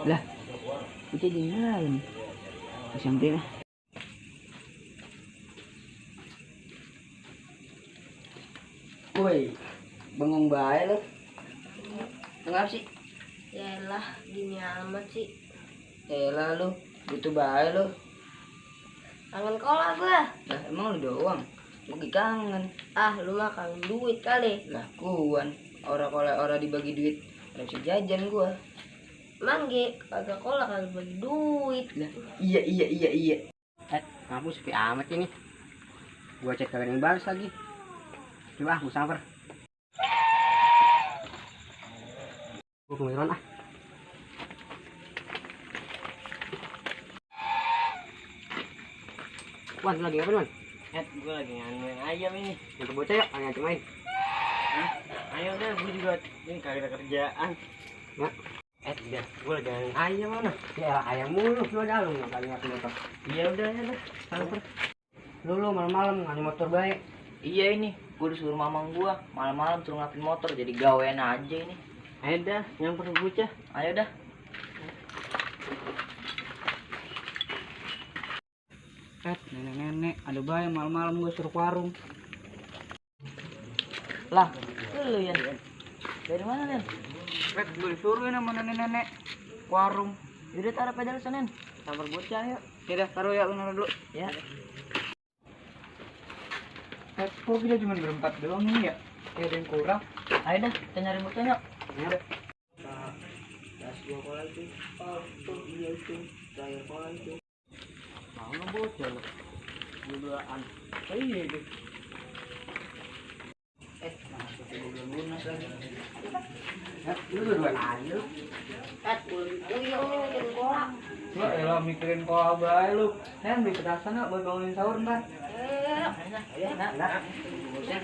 Lah, kita di dalam. Sampai lah. Woi, bengong bae lo. Kenapa sih? Yaelah, gini amat sih. Elah lu, gitu bae lo. Kangen kola gua. Lah emang lu doang. Gue kangen. Ah, lu mah kangen duit kali. Lah kuan, ora dibagi duit. Ora bisa jajan gua. Emang kagak kola kagak bagi duit. Lah, iya. Kamu sepi amat ini. Gua cek kalian yang balas lagi. Coba aku samper. Gua kemeron ah. Wan, lagi ngapain, Wan? Gue lagi nganuin ayam ini. Yang bocah ya, ngancam main. Hah? Ayo udah, gue juga ini kagak ada kerjaan. Ya. Udah, gue lagi nganuin ayam mana? Ya ayam mulu, lu ada lu nggak kali ngapain motor. Iya udah ya dah. Sampai. Lu malam-malam ngani motor baik. Iya ini, gue disuruh mamang gua malam-malam suruh ngapin motor jadi gawean aja ini. Ayo dah, nyamper bocah. Ayo dah. Nenek-nenek, ada bayang malam-malam gue suruh ke warung. Lah, lu Yan. Dari mana Yan? Gue disuruh sama nenek-nenek ke warung. Yaudah taruh pedal Senin. Sabar bocah yuk. Ya taruh ya, lu naruh dulu. Ya. Kok kita cuma berempat doang nih ya? Ada yang kurang. Ayo dah, kita nyari bocah yuk. Ya. Das gua kola itu. Oh, iya itu. Terakhir kola itu. Mau ngebocor lo. Duaan. Iya itu. Masuk ke belum lunas lagi. Lu duaan aja lu. Gua puyeng jadi kola. Lu elah mikirin kok bae lu. Saya beli petasan buat bangunin sahur ntar. Ayo, nak. Bocah.